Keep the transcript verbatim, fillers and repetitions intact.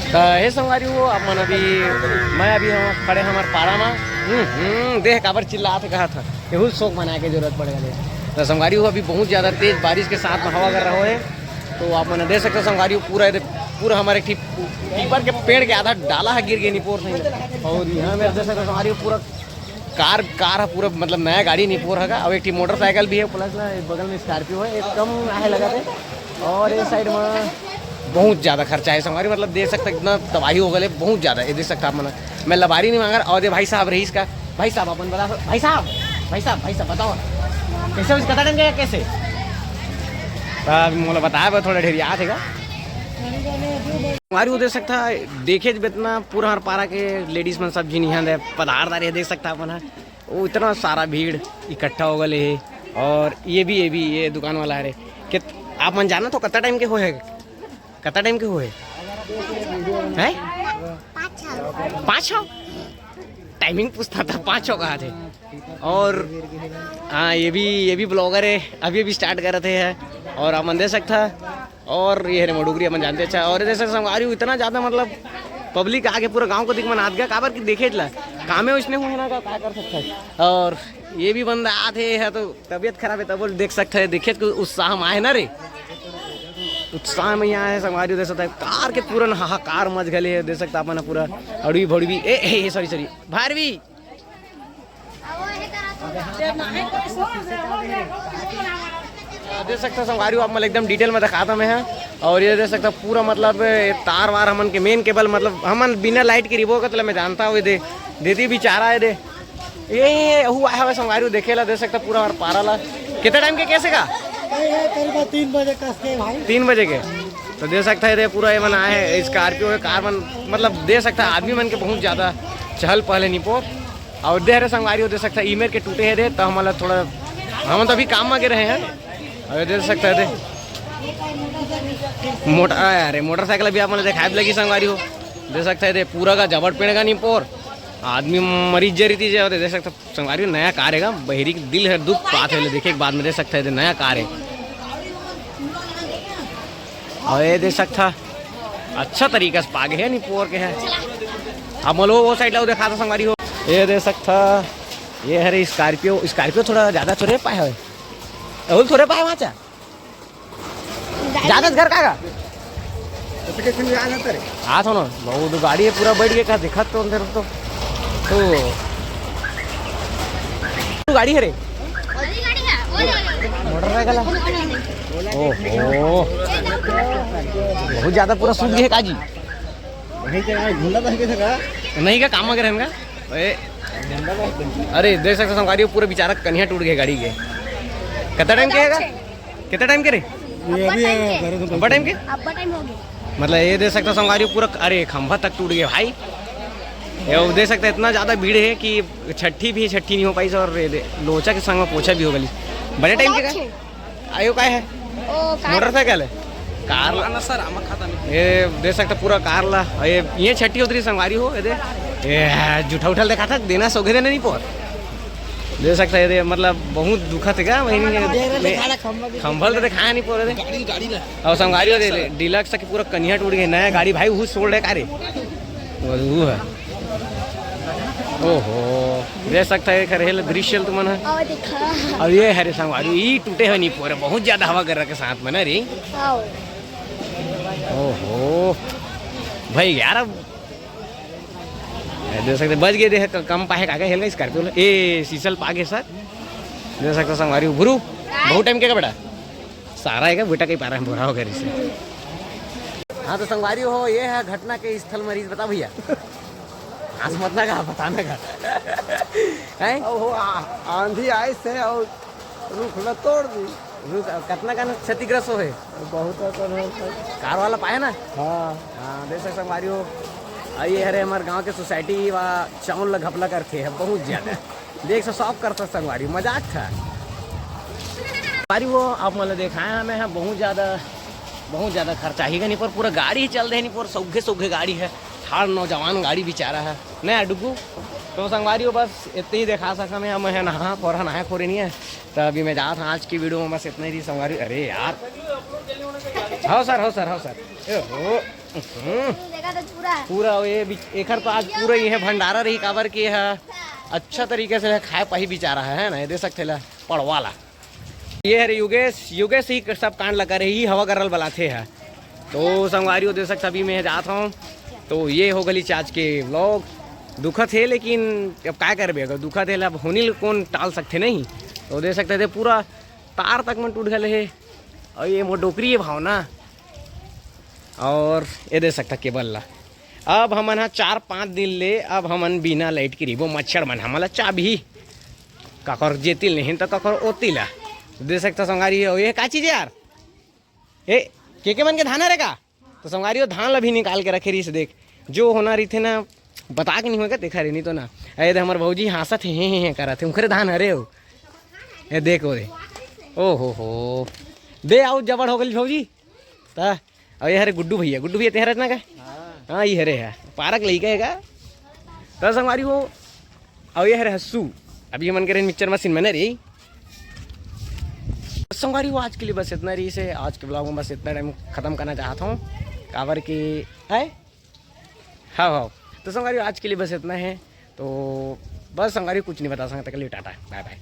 त हे संगवारी हो, आप मन अभी, मैं अभी हम खड़े हमार पारा मा। हम्म, हम्म, देख काबर चिल्लात हे, कहा था, एहू शौक मनाए के जरूरत पड़ गए। त संगवारी हो, अभी बहुत ज्यादा तेज बारिश के साथ में हवा कर रहा है। तो आप मन देख सकते हो संगवारी हो, पूरा एदे, पूरा हमारे एक ठी पीपर के पेड़ के आधा डाला है गिर गए निपोर से। और यहाँ में देख सकते हो संगवारी हो, पूरा कार, कार है पूरा, मतलब नया गाड़ी निपोर है। और एक ठी मोटरसाइकिल भी है, प्लस ना बगल में स्कॉर्पियो है, एक कम आहे लगा थे। और ये साइड में बहुत ज्यादा खर्चा है संगवारी, मतलब देख सकते इतना तबाही हो गए बहुत ज्यादा। ये देख सकते आप मन, मैं लबारी नहीं मांग रहा। और ये भाई साहब रहीस का, भाई साहब अपन बता, भाई साहब, भाई साहब, भाई साहब बताओ, कैसे हो, कता टाइम गया कैसे? तब मोला बताया बा, थोड़ा ढेर याद है का? संगवारी हो देख सकता, देखे जब इतना पूरा हर पारा के लेडीज मन सब झिन यहाँ दे पधार दारे देख सकता अपन है। वो इतना सारा भीड़ इकट्ठा हो गए है। और ये भी, ये भी, ये दुकान वाला है रे। कि आप मन जाना तो कत्ता टाइम के होए है? कत्ता टाइम के होए? हैं? पाँच छः। टाइमिंग पूछता था, पाँच छः कहा थे। और हाँ, ये भी, ये भी ब्लॉगर है, अभी अभी स्टार्ट करत है। और आप मन देख सकता, और ये हरे मोर डुगरी अपन जानते अच्छा। और जैसे संगवारी हो, इतना ज्यादा मतलब पब्लिक आके पूरा गांव को दिख मनात गया, काबर कि देखे ला कामे उसने हुए ना का, का कर सकता है। और ये भी बंदा आते है तो तबीयत खराब है तब बोल देख सकता है, देखे तो उत्साह में आए ना रे, उत्साह में यहाँ है संगवारी हो देख सकता है। कार के पूरा ना हाहाकार मच गले है, देख सकता अपन पूरा अड़वी भड़वी, ए, ए, सॉरी सॉरी, भारवी। देख सकता संगवारी हो, आप मन एकदम डिटेल में दिखाता मैं है। और ये देख सकता पूरा मतलब ये तार वार हमन के मेन केबल, मतलब हमन बिना लाइट के रिबो का, तो मैं जानता हूँ ये दे, दीदी बेचारा है दे, ये हुआ है संगवारी हो, देखे ला देख सकता पूरा और पारा ला। कितना टाइम के कैसे का? ये करीबन तीन बजे कस के भाई। तीन बजे के। तो देख सकता है ये पूरा ये बना है स्कॉर्पियो है, कार मन, मतलब देख सकता है आदमी मन के बहुत ज्यादा चहल पहल है निपोर। और देख रहे संगवारी हो, देख सकता है ईमेर के टूटे है दे, तो हमला थोड़ा, हम तो अभी काम में गे रहे हैं। अरे देख सकता है दे मोटर, अरे मोटरसाइकिल अभी आप मन देखाए लगी संगवारी हो, देख सकता है दे पूरा का जबड़ पेड़ का निपोर, आदमी मरीज जे रीति जे होते, देख सकता संगवारी हो, नया कार है का, बहिरी के दिल है दुख पात है, देखे के बाद में देख सकता है दे नया कार है। और ये देख सकता अच्छा तरीका से पागे है निपोर के है। अब मलो वो साइड ला देखा था संगवारी हो, ये देख सकता ये हरे स्कॉर्पियो, स्कॉर्पियो थोड़ा ज्यादा चोरे पाए है, राहुल थोड़े पाए वहाँ चा ज्यादा घर का गा? हाँ थो ना, बहुत गाड़ी है पूरा बैठ गया का दिखत तो अंदर तो, तो गाड़ी है रे, मोटरसाइकिल है। ओहो, बहुत ज्यादा पूरा सूख गया काजी। वहीं पे आज घूमना था कैसे का? नहीं का काम वगैरह का? अरे, अरे देख सकते संगवारी हो, पूरा बेचारा कन्हिया टूट गया गाड़ी के। कितना टाइम के है का? कितना टाइम के रे? ये अभी आया है, घर से अब्बा टाइम के? अब्बा टाइम हो गया। मतलब ये देख सकते संगवारी हो, पूरा, अरे खंभा तक टूट गया भाई। ये वो देख सकते इतना ज्यादा भीड़ है कि छठी भी छठी नहीं हो पाई और ये दे-, लोचा के संग में पोछा भी हो गली। बड़े टाइम के का? आयो काय है? ओ, कार। मोटरसाइकिल है? कार ला ना सर, आमा खाता नहीं। ये देख सकते पूरा कार ला। ये, ये छठी उतरी संगवारी हो, ये दे। ये जूठा उठल देखा था, देना सोगे देना नहीं पोर। देख सकते हैं, ये दे, मतलब बहुत दुखत है का, वही नहीं, खंभल तो दिखाया नहीं पोर दे। गाड़ी, गाड़ी ना। और संगवारी हो दे, डिलक्स की पूरा कन्हिया टूट गई, नया गाड़ी भाई, वो सोल्ड है का रे? वो, वो है। ओहो, देख सकता है, एक हरे दृश्य तुमन है। और दिखा। अब ये हरे संगवारी, ई टूटे हो नहीं पोरे, बहुत ज्यादा हवा कर रखे साथ में ना रे। आओ। ओहो, भाई यार, अब ये देख सकते, बच गए, देख, कम पाए काका हेल गई स्कॉर्पियो ले। ए, सीसल पागे सर। देख सकते संगवारी, भुरू, बहुत टाइम के का बेटा? सारा है क्या बेटा, कहीं पारा में बोरा हो गया रिसे। हाँ, तो संगवारी हो, ये है घटना के स्थल मरीज, बता भैया। आस मत ना का, बताना का। हैं? अब वो आ-, आंधी आई से और रुख ल तोड़ दी। रुख, कितना का क्षतिग्रस्त हो है? बहुत अकन हो सर। कार वाला पाए ना? हाँ। हाँ, देख सकते संगवारी हो। आ, ये हरे हमारे गांव के सोसाइटी वा चाउन ला घपला करके है, बहुत ज्यादा। देख सो शौक करता संगवारी, मजाक था। संगवारी हो, आप मतलब देखाया हमें है बहुत ज्यादा, बहुत ज्यादा खर्चा ही नहीं, पर पूरा गाड़ी ही चल रहे नहीं, पर सौघे सौघे गाड़ी है, ठाड़ नौजवान गाड़ी बेचारा है, नया डुगू। तो संगवारी हो, बस इतने ही देखा सका मैं, हम है नहा खोरा नहा खोरे नहीं है। तो अभी मैं जात हूँ, आज की वीडियो में बस इतना ही थी संगवारी। अरे यार, हाँ सर, हाँ सर, हाँ सर, ए हो। हम्म, देखा तो पूरा। पूरा ये बिच-, एखर तो आज पूरा ये भंडारा रही, काबर के ये ह अच्छा तरीके से खाए पाही बेचारा ह, है ना? ये दे सकते ला पड़वा ला। ये हरे योगेश, योगेश ही सब कांड लगा रही, हवा करल बलाथे है। तो संगवारी हो दे सकते, अभी मैं जात हूँ। तो ये हो गली आज के व्लॉग। दुखत है, लेकिन अब काय करबे, अगर दुखत है, अब होनी ल कौन टाल सकते नहीं। तो दे सकते थे पूरा तार तक मन टूट गले है। और ये मोर डोकरी है भावना, और ये दे सकता केबल ला। अब हमन ह चार पाँच दिन ले अब हमन बिना लाइट के रहिबो, मच्छर मन हमन ला चाबही, काकर जेतिल नहीं तो काकर ओतिल ला। दे सकता संगवारी हो, ये का चीज है यार? ए, के के मन के धान हरे का? तो संगवारी हो, धान ला भी निकाल के रखे रहिस। देख, जो होना रहिथे ना, बता के नहीं होगा, देखा रे, नहीं तो ना। ए दे, हमर भौजी हाँसत हे, हे, हे, हे करत हे, उखरे धान हरे हो। ए देख, ओ दे, ओ हो हो, दे, आउ जबड़ हो गइल भौजी। ता, अब ये हरे गुड्डू भैया, गुड्डू भैया तेहरा ना का? हाँ, ये हरे है, पारक लइका है का? तो संगवारी हो, अब ये हरे हस्सू, अभी हमन के रहे मिक्सचर मशीन में ना रे। तो संगवारी हो, आज के लिए बस इतना रहिस हे, आज के ब्लॉग में बस इतना टाइम खत्म करना चाहता हूँ, काबर के है। हाँ, हाँ, तो संगवारी हो, आज के लिए बस इतना है। तो बस संगवारी हो, कुछ नहीं बता सकता, के लिए टाटा, बाय बाय।